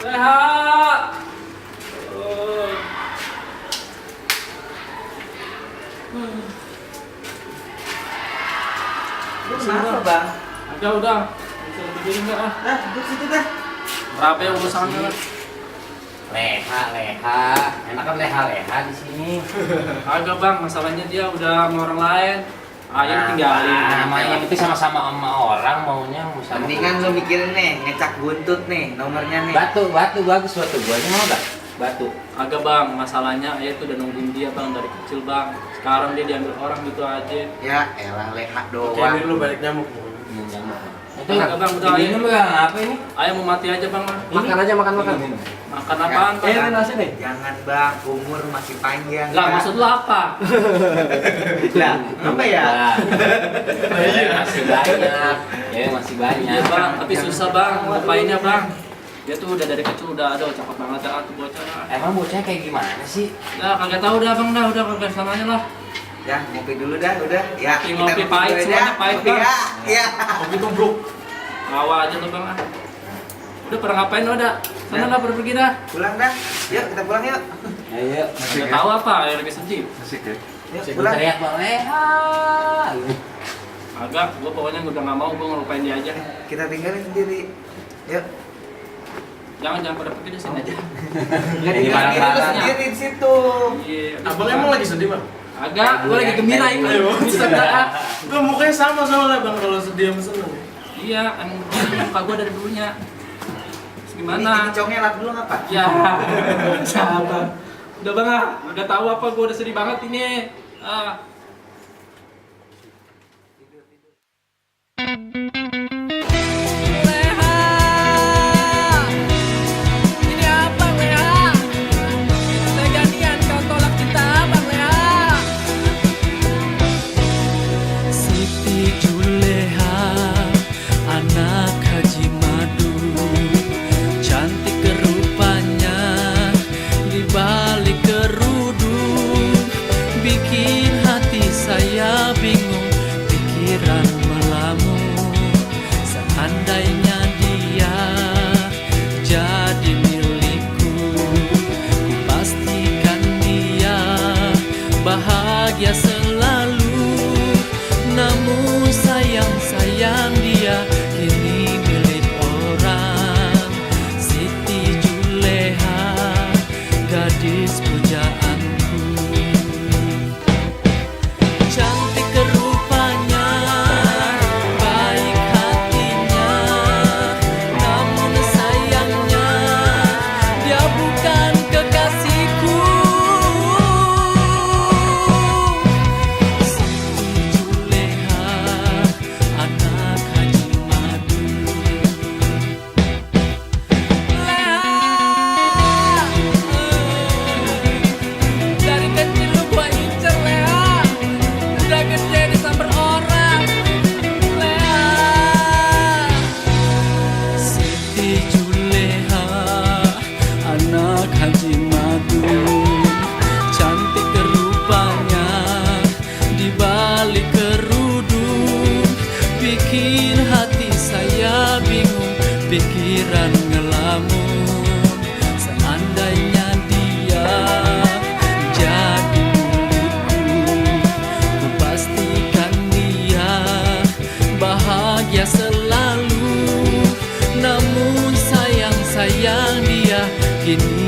Leha. Lu kenapa bang? Udah. Bisa berdiri nggak ah? Dah, duduk situ dah. Berapa ya urusannya? Leha, enakan leha di sini. Agak bang, masalahnya dia udah sama orang lain. Ayam tinggalin. Namanya itu sama-sama sama orang maunya sama. Mendingan lu mikirin nih, ngecak buntut nih, nomornya nih. Batu bagus batu. Guanya mau gak? Batu. Agak bang, masalahnya ayah tuh udah nungguin dia bang dari kecil bang. Sekarang dia diambil orang gitu aja. Ya, elah leha doang. Kayak lu balik nyamuk. Itu Agak bang, udah ayah. ini bang apa ini? Ayah mau mati aja bang. Makan aja makan. Makan apaan bang? ini nasi nih. Jangan bang, umur masih panjang. Lah Bang. maksud lu apa? Lah, apa ya? Masih banyak. Ya masih banyak. Iya bang, tapi susah bang, ngapainnya bang? Dia tuh udah dari kecil udah ada cakep banget dah tuh bocah. Emang bocahnya kayak gimana sih? Ya kagak tahu dah bang, udah kagak samanya lah. Ya, ngopi dulu dah, udah. Ya, Ngopi pahit, dulu semuanya aja. pahit, Ngopi Bang. ya. Kopi tubruk. Bawa aja lu bang ah. Udah pernah ngapain lo dah? Sana lah pergi dah. Pulang dah. Yuk, kita pulang yuk. Ayo. Nggak tahu apa, yang lagi sedih. Asik ya. Yuk, Gue pulang. teriak bang leha. Agak, gua pokoknya udah nggak mau, gua ngelupain dia aja. Kita tinggalin sendiri. Yuk. Jangan pada pergi di sini aja. Enggak Jadi tinggalin barang-barang. lu sendiri di situ. Iya. Abang emang lagi sedih bang? Agak, gua lagi gembira ini. Ayo. Bisa nggak? Ah? Gue mukanya sama soalnya bang kalau sedih sama seneng. Iya, emang muka gua dari dulunya. Terus Ini gimana? congnya lap dulu ngapa? Ya, sabar. Udah bang ah, udah tahu apa gua udah sedih banget ini. Ah. Siti Juleha, anak Haji Madu, cantik rupanya di balik kerudung, bikin hati saya bingung, pikiran melamun. Seandainya dia jadi milikku, ku pastikan dia bahagia selalu. Namun sayang dia kini milik orang. Siti Juleha, gadis pujaanku. Cantik rupanya, baik hatinya, namun sayangnya dia bukan kekasihku. Siti Juleha, anak Haji Madu. Dari kecil lu gua incer Leha, udah gede disamber orang Leha. Siti Juleha, anak Haji Madu, cantik rupanya di balik kerudung, bikin hati saya bingung, pikiran ngelamun. Seandainya dia jadi milikku, ku pastikan dia bahagia selalu. Namun sayang dia kini